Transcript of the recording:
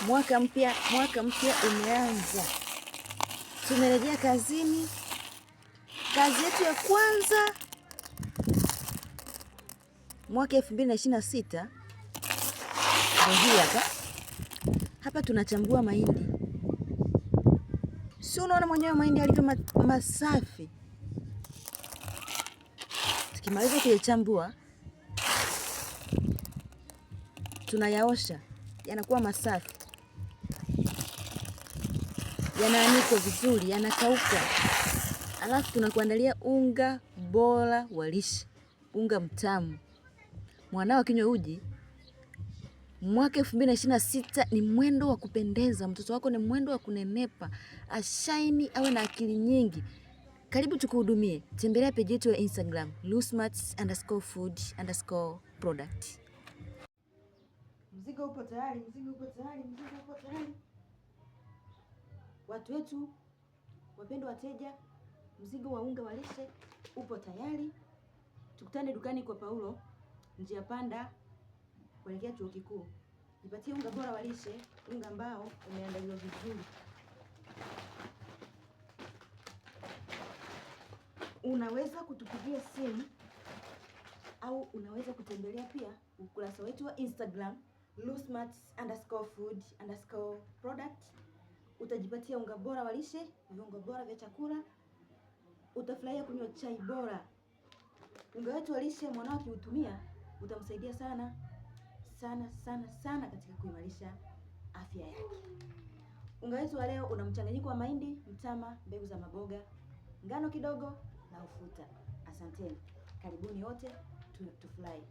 Mwaka mpya, mwaka mpya umeanza, tumerejea kazini. Kazi yetu ya kwanza mwaka 2026 ndio hii hapa. Hapa tunachambua mahindi, si unaona mwenyewe mahindi alivyo masafi. Tukimaliza kuyachambua, tunayaosha, yanakuwa masafi, yanaanikwa vizuri, yanakauka, alafu tunakuandalia unga bora wa lishe, unga mtamu. Mwanao akinywa uji mwaka 2026 ni mwendo wa kupendeza. Mtoto wako ni mwendo wa kunenepa, ashaini, awe na akili nyingi. Karibu tukuhudumie. Tembelea peji yetu ya Instagram lusmart_food_product. Mzigo upo tayari, mzigo upo tayari, mzigo upo tayari. Watu wetu wapendwa wateja, mzigo wa unga wa lishe upo tayari. Tukutane dukani kwa Paulo, njia panda kuelekea chuo kikuu. Jipatie unga bora wa lishe, unga ambao umeandaliwa vizuri. Unaweza kutupigia simu au unaweza kutembelea pia ukurasa wetu wa Instagram lusmart_food_product. Utajipatia unga bora wa lishe, viungo bora vya chakula, utafurahia kunywa chai bora. Unga wetu wa lishe mwanao akiutumia utamsaidia sana sana sana sana katika kuimarisha afya yake. Unga wetu wa leo una mchanganyiko wa mahindi, mtama, mbegu za maboga, ngano kidogo na ufuta. Asanteni, karibuni wote, tufurahi.